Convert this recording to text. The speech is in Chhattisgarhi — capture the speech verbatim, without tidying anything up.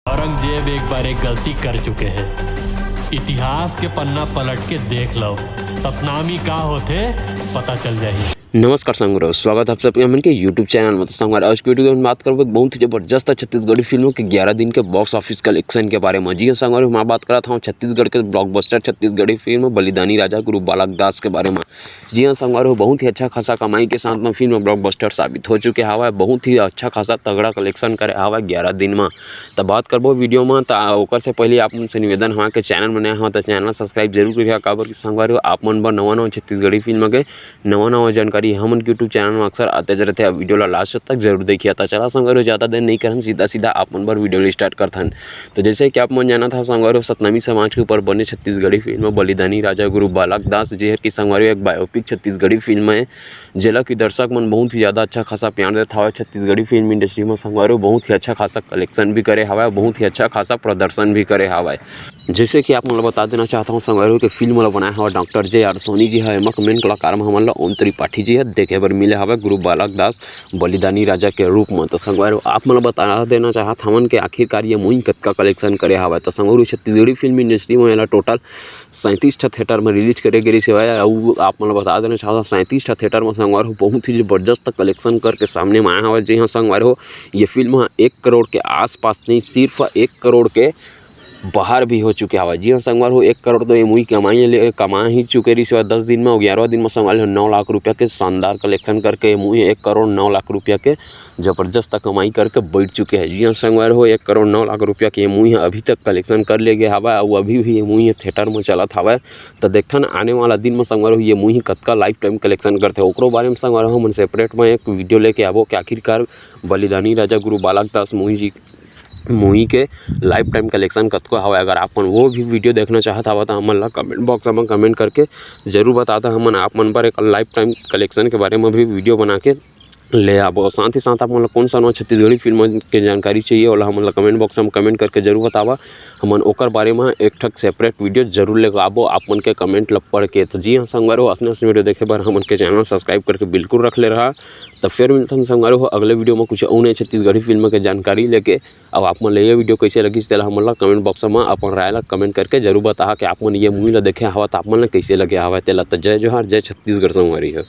औरंगजेब एक बार एक गलती कर चुके हैं। इतिहास के पन्ना पलट के देख लो, सतनामी का होथे, पता चल जाही। नमस्कार संगवारी हो, स्वागत है आप सबके हमन के YouTube चैनल में। तो संगवारी, आज के वीडियो में बात करबो बहुत ही जबरदस्त छत्तीसगढ़ी फिल्मों के ग्यारह दिन के बॉक्स ऑफिस कलेक्शन के बारे में। जी हाँ संगवारी, मैं बात करत हूँ छत्तीसगढ़ के ब्लॉकबस्टर छत्तीसगढ़ी फिल्म बलिदानी राजा गुरु बालक दास के बारे में। जी हाँ संगवारी हो, बहुत ही अच्छा खासा कमाई के साथ में फिल्म ब्लॉकबस्टर साबित हो चुके हवय। बहुत ही अच्छा खासा तगड़ा कलेक्शन करे हवय ग्यारह दिन में। त बात करबो वीडियो में, त ओकर से पहले आप मन से निवेदन हवय कि चैनल में नया हवय त चैनल सब्सक्राइब जरूर करिहा, काबर कि संगवारी हो, आप मन बर नवा नवा छत्तीसगढ़ी फिल्म के नवा नवा जानकारी हमन के YouTube चैनल में अक्सर आते रहते। वीडियो ला लास्ट तक जरूर देखिए। त चला संगवारी हो, ज़्यादा देर नहीं करन, सीधा सीधा आप मन बर वीडियो ला स्टार्ट करथन। तो जैसे कि आप मन जानत हव संगवारी हो, सतनामी समाज के ऊपर बने छत्तीसगढ़ी फिल्म बलिदानी राजा गुरु बालक दास, जेहर की संगवारी हो एक बायोपिक छत्तीसगढ़ी फिल्म है, जेला कि दर्शक मन बहुत ही ज़्यादा अच्छा खासा प्यार देत हवय। छत्तीसगढ़ी फिल्म इंडस्ट्री में संगवारी हो बहुत ही अच्छा खासा कलेक्शन भी करे हवय, बहुत ही अच्छा खासा प्रदर्शन भी करे हवय। जैसे कि आप मन ल बता देना चाहत हूँ संगवारी हो कि फिल्म ला बनाए हवय डॉक्टर जे आर सोनी जी ह, एमा मेन कलाकार में हमन ला ओम त्रिपाठी जी ह देखे बर मिले हवय गुरु बालक दास बलिदानी राजा के रूप में। तो संगवारी हो, आप मन ल बता देना चाहत हवन कि आखिरकार ये मूवी कतका कलेक्शन करे हवय। तो संगवारी हो, छत्तीसगढ़ी फिल्म इंडस्ट्री में एला टोटल सैंतीस ठा थिएटर में रिलीज करे गे रिहिस हवय। अउ आप मन ल बता देना चाहत हव, सैंतीस ठा थिएटर में संगवारी हो बहुत ही जबरदस्त कलेक्शन करके सामने में आए हवय। जी हाँ संगवारी हो, ये फिल्म ह एक करोड़ के आसपास नहीं, सिर्फ एक करोड़ के बाहर भी हो चुके हवय। जी हाँ संगवारी हो, एक करोड़ तो ये मूवी कमाई ले, कमा ही चुके रिहिस हवय दस दिन में। अउ ग्यारहवाँ दिन में संगवारी हो नौ लाख रुपया के शानदार कलेक्शन करके ये मूवी एक करोड़ नौ लाख रुपया के जबरदस्त कमाई करके बैठ चुके हे। जी हाँ संगवारी हो, एक करोड़ नौ लाख रुपया के ये मूवी ह अभी तक कलेक्शन कर ले गे हवय, अउ अभी भी ये मूवी ह थिएटर में चलत हवय। त देखथन आने वाला दिन में संगवारी हो ये मूवी ह कतका लाइफ टाइम कलेक्शन करथे, ओकरो बारे में संगवारी हो हमन सेपरेट में एक वीडियो लेके आबो कि आखिरकार बलिदानी राजा गुरु बालक दास मूवी जी मूवी के लाइफ टाइम कलेक्शन कतको हवय। अगर आप मन वो भी वीडियो देखना चाहत हव त हमन ला कमेंट बॉक्स में कमेंट करके जरूर बता दा, हमन आप मन बर एक लाइफ टाइम कलेक्शन के बारे में भी वीडियो बना के ले आबो। साथ ही साथ आप मन ला कौन सा नवा छत्तीसगढ़ी फिल्म के जानकारी चाहिए, ओला हमन ला कमेंट बॉक्स में कमेंट करके जरूर बतावा, हमन ओकर बारे में एक ठक सेपरेट वीडियो जरूर लेके आबो आप मन के कमेंट ला पढ़ के। तो जी हाँ संगवारी हो, असने असने वीडियो देखे बर हमन के चैनल सब्सक्राइब करके बिल्कुल रख ले रहा। तो फिर मिलथन संगवारी हो अगले वीडियो में कुछ अउ नए छत्तीसगढ़ी फिल्म के जानकारी लेके। अब आप मन ला ये वीडियो कैसे लगिस तेला हमन ला कमेंट बॉक्स में अपन राय ला कमेंट करके जरूर बताहा कि आप मन ये मूवी ला देखे हवा त आप मन ला कैसे लगे हवय तेला। तो जय जोहार, जय छत्तीसगढ़ संगवारी हो।